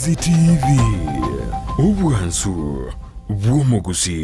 Ndizi TV, obwansu bw'omogusi.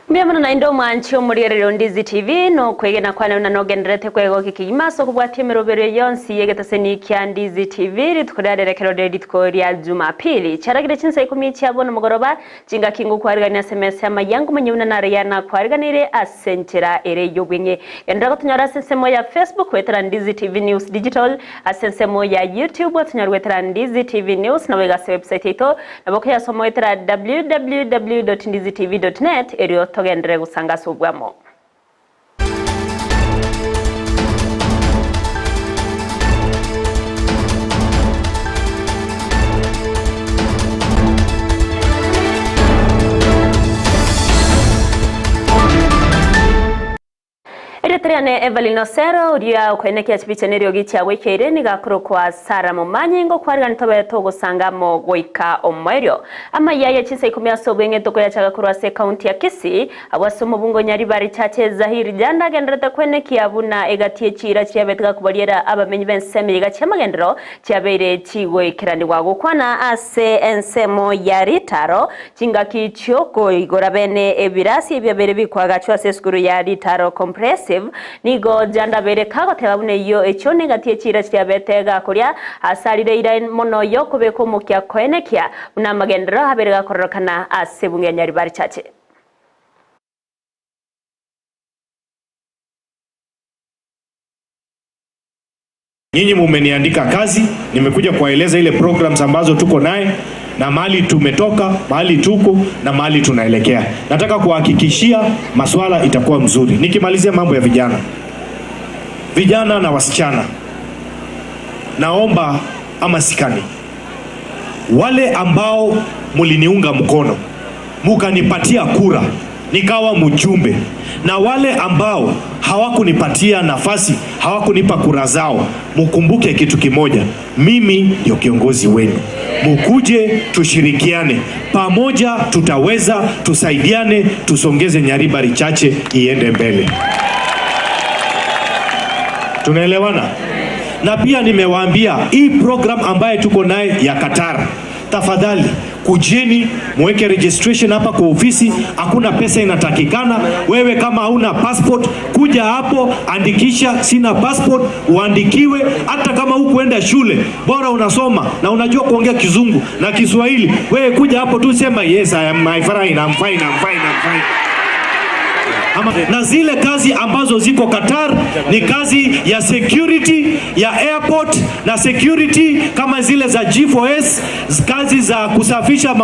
Mbuya mono naende omwanchi omorierero Ndizi TV nokwegena kwane buna nogenderete kwegoki kegima ase okobwatia emerobero yonsi yegetaseni kia Ndizi TV rituko riarere ekero rire rituko ria Jumapili chiaragire chinsa ikomi chiabo nomogoroba chingaki ngokwarigania ase emesa y'amayango manye buna nare yanakwariganire ase enchera ere y'obweng'e. Genderera gotonyora ase ensemo ya Facebook gwetera Ndizi TV News Digital ase ensemo ya YouTube otonyora gwetera Ndizi TV News nabo iga ase website yaito nabo koyasoma gwetera www.ndizitv.net erio togenderere gosanga ase obwamo. Erieta riane Evelyn Osero oria okoenekia chibicha neriogi chiagwekeire niga akorokwa Sarah Momanyi ngokwarigani tobe togosangamo goika omoerio. Amaiya ya chinsa ikomi ase obweng'e tokoyachaga korwa ase ekaunti ya Kisii abwo ase omobungo Nyaribari Chache Zahiri Janda agenderete kwenekia buna egati echira chiabete gakobariera abamenyi b'ensemo iga chiamagendero chiabeire chigoikeranigwa gokwana ase ensemo ya Ritaro chingaki chiokoigora bene ebirasi ebiabeire bikwagachwa ase esukuru ya Ritaro Comprehensive nigo Janda bere kagoteba buna iyo echio negati echira chiabete gakoria asarire ira mono yokobeka omokia koenekia buna amagendero abere gakororokana ase bunge ya Nyaribari Chache. Nyinyi mumeniandika kazi, nimekuja kuwaeleza ile programs ambazo tuko naye na mahali tumetoka, mahali tuko na mahali tunaelekea. Nataka kuhakikishia maswala itakuwa mzuri. Nikimalizia mambo ya vijana. Vijana na wasichana. Naomba ama sikani. Wale ambao muliniunga mkono, mukanipatia kura, nikawa mjumbe. Na wale ambao hawakunipatia nafasi, hawakunipa kura zao, mukumbuke kitu kimoja, mimi ndio kiongozi wenu. Mukuje tushirikiane, pamoja tutaweza, tusaidiane, tusongeze Nyaribari Chache iende mbele. Tunaelewana? Na pia nimewaambia hii program ambaye tuko naye ya Qatar, tafadhali kujeni muweke registration hapa kwa ofisi, hakuna pesa inatakikana. Wewe kama hauna passport kuja hapo andikisha sina passport, uandikiwe. Hata kama hukuenda shule, bora unasoma na unajua kuongea Kizungu na Kiswahili, wewe kuja hapo tu sema yes I am my friend, I'm fine, I'm fine, I'm fine. Ama, na zile kazi ambazo ziko Qatar ni kazi ya security ya airport na security kama zile za G4S, kazi za kusafisha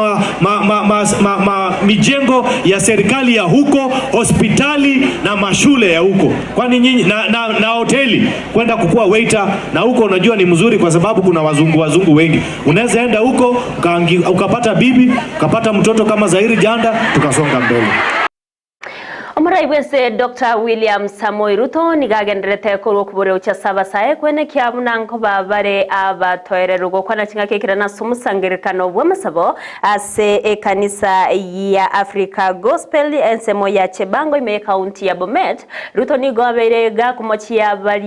mijengo ya serikali ya huko, hospitali na mashule ya huko. Kwani nyinyi na hoteli kwenda kukua waiter na huko, unajua ni mzuri kwa sababu kuna wazungu wengi. Unaweza enda huko ukapata bibi, ukapata mtoto kama Zahiri Janda, tukasonga mbele. Omurai bwense Dr. William Samoei Ruto nigagenderete korwa okuboreo chia sabasae kwenekia buna nkoba bare abatoereru gokwana chingaki ekero ase omosangererekano bwa amasabo ase ekanisa ya Africa Gospel ensemo ya Chebango ime county ya Bomet. Ruto nigo abeire gakomochia bari